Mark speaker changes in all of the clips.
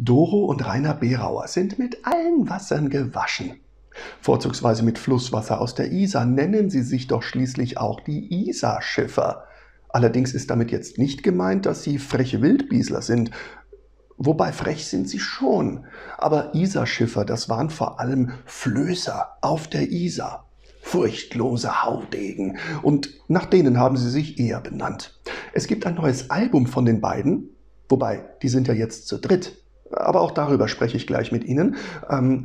Speaker 1: Doro und Rainer Berauer sind mit allen Wassern gewaschen. Vorzugsweise mit Flusswasser aus der Isar nennen sie sich doch schließlich auch die Isarschiffer. Allerdings ist damit jetzt nicht gemeint, dass sie freche Wildbiesler sind. Wobei frech sind sie schon. Aber Isarschiffer, das waren vor allem Flößer auf der Isar. Furchtlose Haudegen. Und nach denen haben sie sich eher benannt. Es gibt ein neues Album von den beiden. Wobei, die sind ja jetzt zu dritt. Aber auch darüber spreche ich gleich mit Ihnen.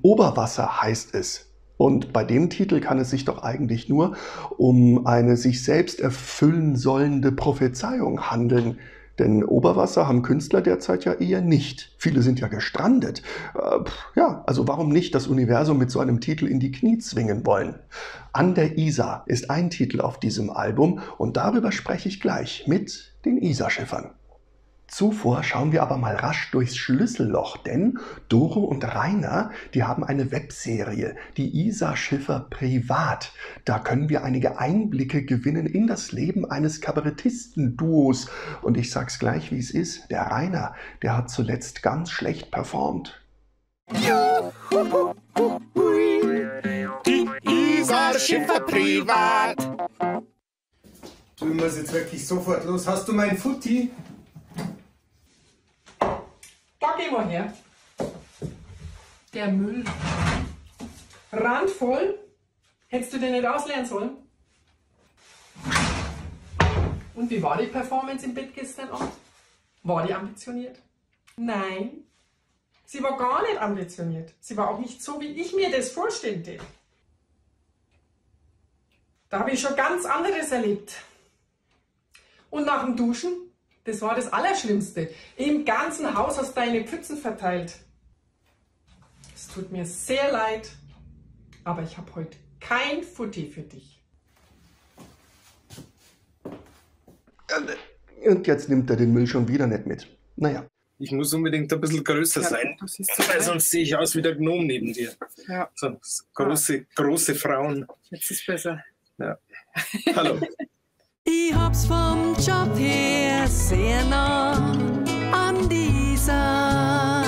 Speaker 1: Oberwasser heißt es. Und bei dem Titel kann es sich doch eigentlich nur um eine sich selbst erfüllen sollende Prophezeiung handeln. Denn Oberwasser haben Künstler derzeit ja eher nicht. Viele sind ja gestrandet. Ja, also warum nicht das Universum mit so einem Titel in die Knie zwingen wollen? An der Isar ist ein Titel auf diesem Album und darüber spreche ich gleich mit den Isarschiffern. Zuvor schauen wir aber mal rasch durchs Schlüsselloch, denn Doro und Rainer, die haben eine Webserie, die Isarschiffer Privat. Da können wir einige Einblicke gewinnen in das Leben eines Kabarettisten-Duos. Und ich sag's gleich, wie es ist, der Rainer, der hat zuletzt ganz schlecht performt.
Speaker 2: Die Isarschiffer Privat.
Speaker 3: Du musst jetzt wirklich sofort los. Hast du mein Futti?
Speaker 4: Da geh mal her. Der Müll. Randvoll. Hättest du den nicht ausleeren sollen? Und wie war die Performance im Bett gestern Abend? War die ambitioniert? Nein. Sie war gar nicht ambitioniert. Sie war auch nicht so, wie ich mir das vorstellte. Da habe ich schon ganz anderes erlebt. Und nach dem Duschen? Das war das Allerschlimmste. Im ganzen Haus hast du deine Pfützen verteilt. Es tut mir sehr leid, aber ich habe heute kein Futti für dich.
Speaker 1: Und jetzt nimmt er den Müll schon wieder nicht mit. Naja.
Speaker 3: Ich muss unbedingt ein bisschen größer sein, weil sonst sehe ich aus wie der Gnom neben dir.
Speaker 4: Ja.
Speaker 3: So große, große Frauen.
Speaker 4: Jetzt ist besser.
Speaker 3: Ja. Hallo.
Speaker 5: Ich hab's vom Job her sehr nah an die Isar.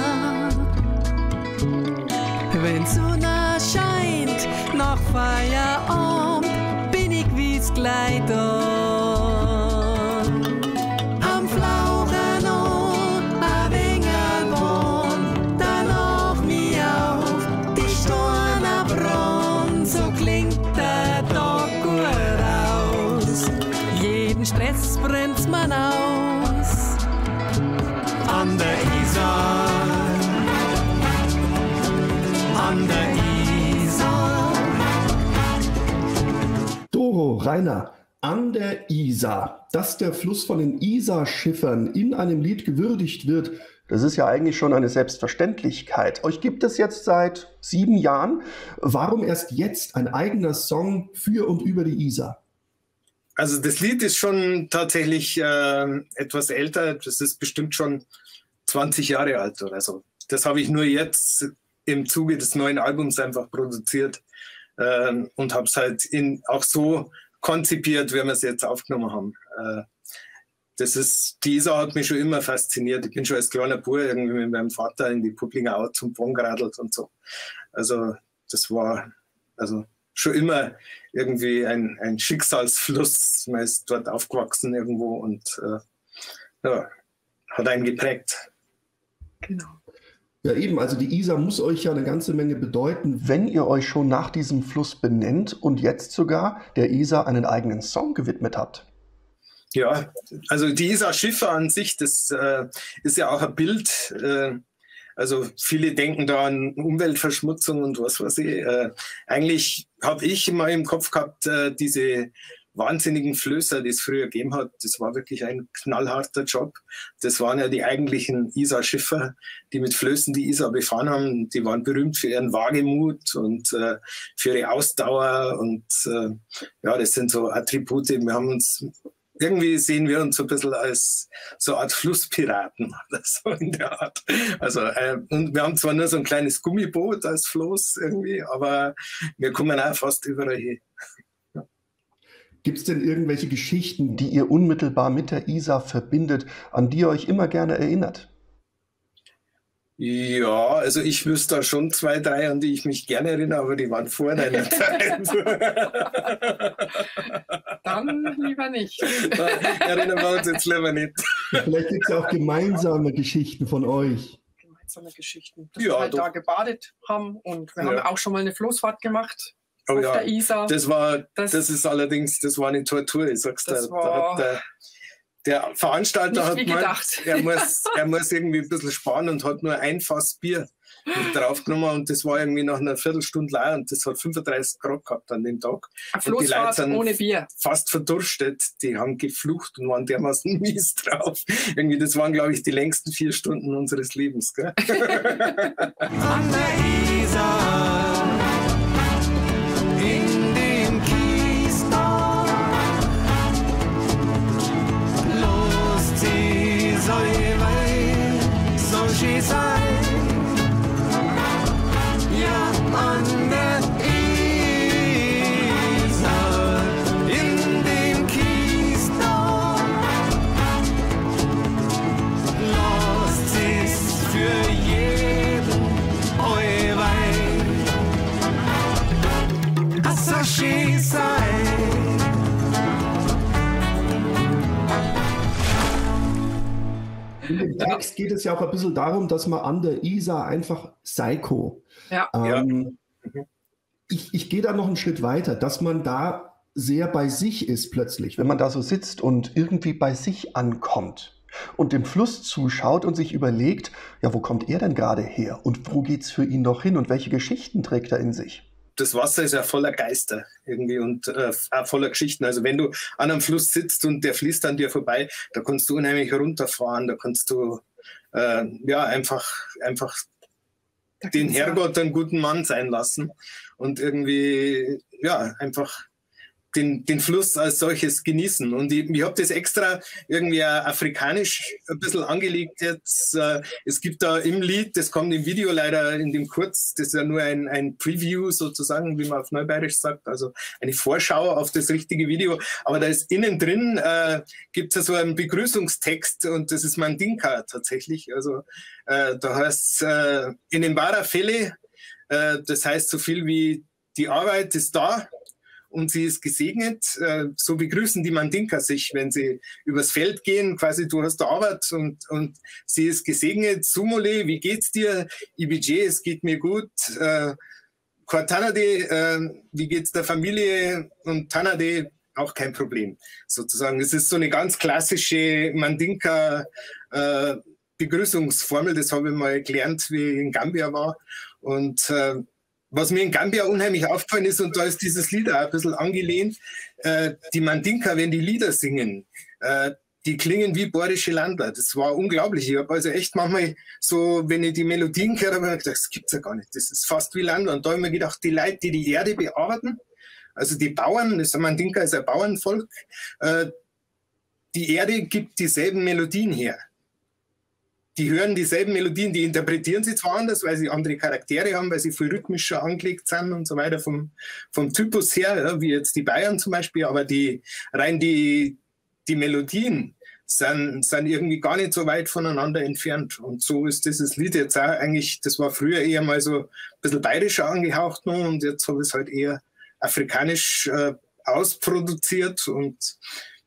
Speaker 5: Wenn Sonne scheint nach Feierabend, bin ich wie's gleich da. Am Flauchen und a Wingelborn, danach mi auf die Stornabronn, so klingt der Tag gut aus. Jeden Stress brennt's man aus.
Speaker 2: An der Isar. An der Isar.
Speaker 1: Doro, Rainer, an der Isar. Dass der Fluss von den Isarschiffern in einem Lied gewürdigt wird, das ist ja eigentlich schon eine Selbstverständlichkeit. Euch gibt es jetzt seit 7 Jahren. Warum erst jetzt ein eigener Song für und über die Isar?
Speaker 3: Also das Lied ist schon tatsächlich etwas älter. Das ist bestimmt schon 20 Jahre alt oder so. Das habe ich nur jetzt im Zuge des neuen Albums einfach produziert und habe es halt auch so konzipiert, wie wir es jetzt aufgenommen haben. Die Isar hat mich schon immer fasziniert. Ich bin schon als kleiner Bub irgendwie mit meinem Vater in die Publinger Au zum Bonn geradelt und so. Also das war schon immer irgendwie ein Schicksalsfluss. Man ist dort aufgewachsen irgendwo und ja, hat einen geprägt.
Speaker 4: Genau.
Speaker 1: Ja eben, also die Isar muss euch ja eine ganze Menge bedeuten, wenn ihr euch schon nach diesem Fluss benennt und jetzt sogar der Isar einen eigenen Song gewidmet habt.
Speaker 3: Ja, also die Isarschiffer an sich, das ist ja auch ein Bild. Also viele denken da an Umweltverschmutzung und was weiß ich. Eigentlich habe ich immer im Kopf gehabt, diese wahnsinnigen Flößer, die es früher gegeben hat. Das war wirklich ein knallharter Job. Das waren ja die eigentlichen Isarschiffer, die mit Flößen die Isar befahren haben. Die waren berühmt für ihren Wagemut und für ihre Ausdauer. Und ja, das sind so Attribute. Wir haben uns irgendwie sehen wir uns so ein bisschen als so eine Art Flusspiraten oder so in der Art. Also, und wir haben zwar nur so ein kleines Gummiboot als Floß irgendwie, aber wir kommen auch fast überall hin. Ja.
Speaker 1: Gibt es denn irgendwelche Geschichten, die ihr unmittelbar mit der Isar verbindet, an die ihr euch immer gerne erinnert?
Speaker 3: Ja, also ich wüsste da schon 2, 3, an die ich mich gerne erinnere, aber die waren vor deiner Zeit.
Speaker 4: Dann lieber nicht.
Speaker 3: Da erinnern wir uns jetzt lieber nicht.
Speaker 1: Vielleicht gibt es ja auch gemeinsame Geschichten von euch.
Speaker 4: Gemeinsame Geschichten. Dass wir halt da gebadet haben und wir haben auch schon mal eine Floßfahrt gemacht.
Speaker 3: Oh
Speaker 4: auf
Speaker 3: ja,
Speaker 4: der Isar.
Speaker 3: Das war eine Tortur, ich sag's dir. Der Veranstalter hat gemeint, er muss irgendwie ein bisschen sparen und hat nur ein Fass Bier mit draufgenommen und das war irgendwie nach einer Viertelstunde leer und das hat 35 Grad gehabt an dem Tag.
Speaker 4: Eine
Speaker 3: Und die Leute
Speaker 4: Floßfahrt
Speaker 3: sind
Speaker 4: ohne Bier.
Speaker 3: fast verdurstet, die haben geflucht und waren dermaßen mies drauf. Irgendwie, das waren, glaube ich, die längsten 4 Stunden unseres Lebens. Gell?
Speaker 2: An der Isar, in dem Kiestal, lost sie soll wei, soll sie sein. Ja, an der Isar, in dem Kiestal, lost sie's für jeden allweil. So schön sein.
Speaker 1: In dem Text geht es ja auch ein bisschen darum, dass man an der Isar einfach Psycho.
Speaker 4: Ja.
Speaker 1: Ich gehe da noch einen Schritt weiter, dass man da sehr bei sich ist plötzlich. Wenn man da so sitzt und irgendwie bei sich ankommt und dem Fluss zuschaut und sich überlegt, ja, wo kommt er denn gerade her und wo geht's für ihn noch hin und welche Geschichten trägt er in sich?
Speaker 3: Das Wasser ist ja voller Geister irgendwie und auch voller Geschichten. Also wenn du an einem Fluss sitzt und der fließt an dir vorbei, da kannst du unheimlich runterfahren, da kannst du einfach den Herrgott einen guten Mann sein lassen und irgendwie ja einfach den Fluss als solches genießen. Und ich habe das extra irgendwie afrikanisch ein bisschen angelegt jetzt. Es gibt da im Lied, das kommt im Video leider in dem Kurz, das ist ja nur ein Preview sozusagen, wie man auf Neubayerisch sagt, also eine Vorschau auf das richtige Video. Aber da ist innen drin, gibt es ja so einen Begrüßungstext und das ist Mandinka tatsächlich. Also da heißt es in den Barafele, das heißt so viel wie die Arbeit ist da und sie ist gesegnet. So begrüßen die Mandinka sich, wenn sie übers Feld gehen. Quasi, du hast da Arbeit und sie ist gesegnet. Sumole, wie geht's dir? IBJ, es geht mir gut. Kortanade, wie geht's der Familie? Und Tanade, auch kein Problem, sozusagen. Es ist so eine ganz klassische Mandinka Begrüßungsformel. Das habe ich mal gelernt, wie ich in Gambia war. Und was mir in Gambia unheimlich aufgefallen ist, und da ist dieses Lied auch ein bisschen angelehnt, die Mandinka, wenn die Lieder singen, die klingen wie bayerische Landler. Das war unglaublich. Ich habe also echt manchmal so, wenn ich die Melodien gehört habe, habe ich gedacht, das gibt's ja gar nicht. Das ist fast wie Landler. Und da habe ich mir gedacht, die Leute, die die Erde bearbeiten, also die Bauern, das Mandinka ist ein Bauernvolk, die Erde gibt dieselben Melodien her. Die hören dieselben Melodien, die interpretieren sie zwar anders, weil sie andere Charaktere haben, weil sie viel rhythmischer angelegt sind und so weiter vom Typus her, ja, wie jetzt die Bayern zum Beispiel, aber die Melodien sind irgendwie gar nicht so weit voneinander entfernt. Und so ist dieses Lied jetzt auch eigentlich, das war früher eher mal so ein bisschen bayerischer angehaucht noch und jetzt habe ich es halt eher afrikanisch ausproduziert und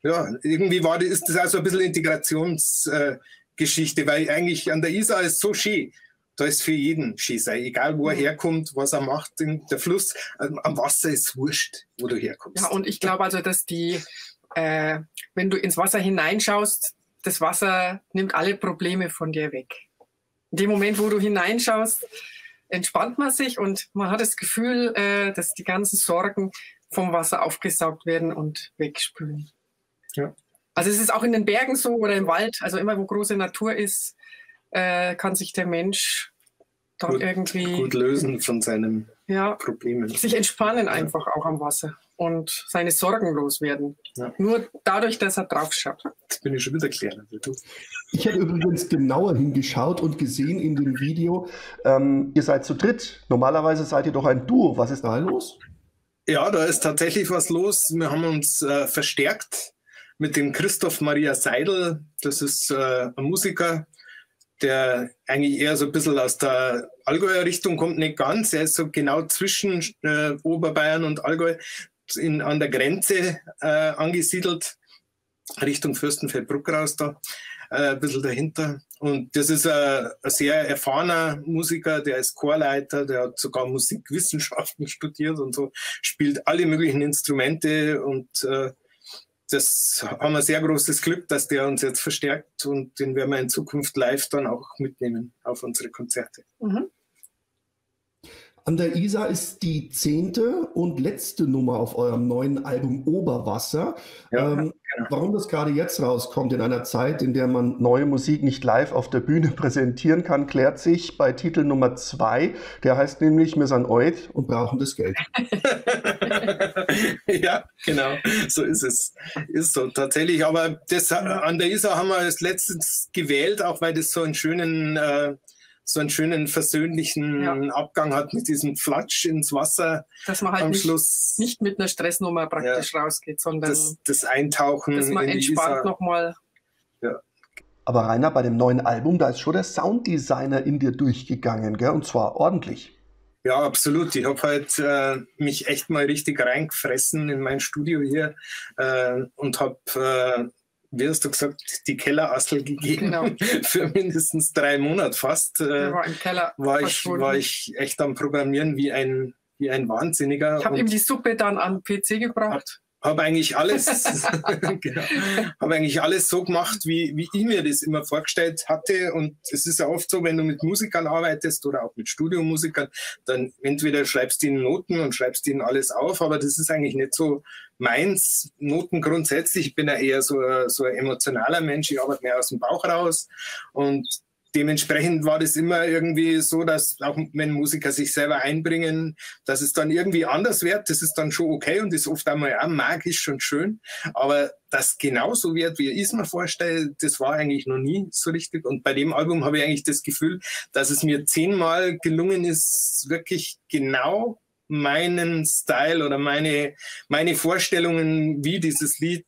Speaker 3: ja, irgendwie ist das auch so ein bisschen Integrationsgeschichte, weil eigentlich an der Isar ist so schön, da ist für jeden schön sein, egal wo er herkommt, was er macht, der Fluss, am Wasser ist wurscht, wo du herkommst.
Speaker 4: Ja, und ich glaube also, dass die, wenn du ins Wasser hineinschaust, das Wasser nimmt alle Probleme von dir weg. In dem Moment, wo du hineinschaust, entspannt man sich und man hat das Gefühl, dass die ganzen Sorgen vom Wasser aufgesaugt werden und wegspülen.
Speaker 3: Ja.
Speaker 4: Also es ist auch in den Bergen so oder im Wald, also immer wo große Natur ist, kann sich der Mensch dann
Speaker 3: gut,
Speaker 4: irgendwie
Speaker 3: gut lösen von seinen Problemen.
Speaker 4: Sich entspannen einfach auch am Wasser und seine Sorgen loswerden.
Speaker 3: Ja.
Speaker 4: Nur dadurch, dass er drauf schaut.
Speaker 3: Jetzt bin ich schon wieder kleiner.
Speaker 1: Ich habe übrigens genauer hingeschaut und gesehen in dem Video, ihr seid zu dritt. Normalerweise seid ihr doch ein Duo. Was ist da los?
Speaker 3: Ja, da ist tatsächlich was los. Wir haben uns verstärkt mit dem Christoph Maria Seidel. Das ist ein Musiker, der eigentlich eher so ein bisschen aus der Allgäuer Richtung kommt, nicht ganz. Er ist so genau zwischen Oberbayern und Allgäu an der Grenze angesiedelt, Richtung Fürstenfeldbruck raus da, ein bisschen dahinter. Und das ist ein sehr erfahrener Musiker, der ist Chorleiter, der hat sogar Musikwissenschaften studiert und so, spielt alle möglichen Instrumente und das haben wir sehr großes Glück, dass der uns jetzt verstärkt und den werden wir in Zukunft live dann auch mitnehmen auf unsere Konzerte.
Speaker 4: Mhm.
Speaker 1: An der Isar ist die 10. und letzte Nummer auf eurem neuen Album Oberwasser.
Speaker 3: Ja, genau.
Speaker 1: Warum das gerade jetzt rauskommt, in einer Zeit, in der man neue Musik nicht live auf der Bühne präsentieren kann, klärt sich bei Titel Nummer 2. Der heißt nämlich Wir sind alt und brauchen das Geld.
Speaker 3: Ja, genau, so ist es. Ist so, tatsächlich. Aber das, an der Isar haben wir als letztes gewählt, auch weil das so einen schönen versöhnlichen Abgang hat mit diesem Flatsch ins Wasser.
Speaker 4: Dass man halt
Speaker 3: am Schluss
Speaker 4: nicht mit einer Stressnummer praktisch rausgeht, sondern
Speaker 3: das Eintauchen,
Speaker 4: dass man
Speaker 3: in die
Speaker 4: entspannt
Speaker 3: Isar.
Speaker 4: nochmal.
Speaker 3: Ja.
Speaker 1: Aber Rainer, bei dem neuen Album, da ist schon der Sounddesigner in dir durchgegangen, gell? Und zwar ordentlich.
Speaker 3: Ja, absolut. Ich habe halt mich echt mal richtig reingefressen in mein Studio hier und habe, wie hast du gesagt, die Kellerassel gegeben.
Speaker 4: Genau.
Speaker 3: Für mindestens 3 Monate fast.
Speaker 4: War im Keller
Speaker 3: war ich echt am Programmieren wie ein Wahnsinniger.
Speaker 4: Ich habe ihm die Suppe dann an den PC gebracht.
Speaker 3: Habe eigentlich alles, genau, hab eigentlich alles so gemacht, wie ich mir das immer vorgestellt hatte. Und es ist ja oft so, wenn du mit Musikern arbeitest oder auch mit Studiomusikern, dann entweder schreibst du ihnen Noten und schreibst ihnen alles auf, aber das ist eigentlich nicht so meins. Noten grundsätzlich, ich bin ja eher so ein emotionaler Mensch, ich arbeite mehr aus dem Bauch raus und dementsprechend war das immer irgendwie so, dass auch wenn Musiker sich selber einbringen, dass es dann irgendwie anders wird. Das ist dann schon okay und ist oft einmal auch magisch und schön. Aber das genauso wird, wie ich es mir vorstelle, das war eigentlich noch nie so richtig. Und bei dem Album habe ich eigentlich das Gefühl, dass es mir 10-mal gelungen ist, wirklich genau meinen Style oder meine Vorstellungen, wie dieses Lied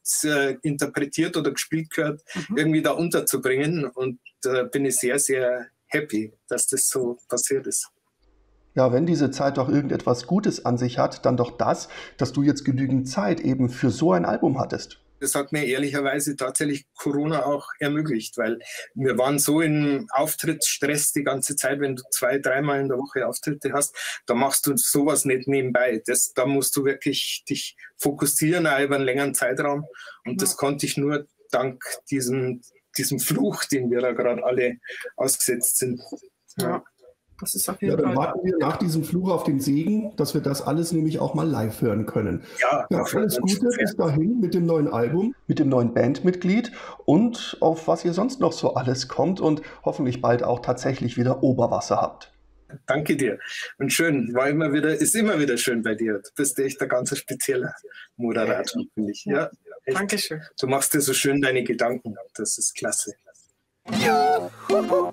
Speaker 3: interpretiert oder gespielt gehört, irgendwie da unterzubringen. Und da bin ich sehr, sehr happy, dass das so passiert ist.
Speaker 1: Ja, wenn diese Zeit doch irgendetwas Gutes an sich hat, dann doch das, dass du jetzt genügend Zeit eben für so ein Album hattest.
Speaker 3: Das hat mir ehrlicherweise tatsächlich Corona auch ermöglicht, weil wir waren so im Auftrittsstress die ganze Zeit, wenn du 2-, 3-mal in der Woche Auftritte hast, da machst du sowas nicht nebenbei. Da musst du wirklich dich fokussieren, auch über einen längeren Zeitraum. Und das konnte ich nur dank diesem Fluch, den wir da gerade alle ausgesetzt sind.
Speaker 4: Ja. Das ist auf jeden
Speaker 1: Dann
Speaker 4: Fall.
Speaker 1: warten wir nach diesem Fluch auf den Segen, dass wir das alles nämlich auch mal live hören können.
Speaker 3: Ja,
Speaker 1: ja, alles Gute bis dahin mit dem neuen Album, mit dem neuen Bandmitglied und auf was ihr sonst noch so alles kommt und hoffentlich bald auch tatsächlich wieder Oberwasser habt.
Speaker 3: Danke dir. Und schön, ist immer wieder schön bei dir. Du bist echt ein ganz spezieller Moderator, finde ich. Ja, echt.
Speaker 4: Dankeschön.
Speaker 3: Du machst dir so schön deine Gedanken. Das ist klasse.
Speaker 2: Juhu.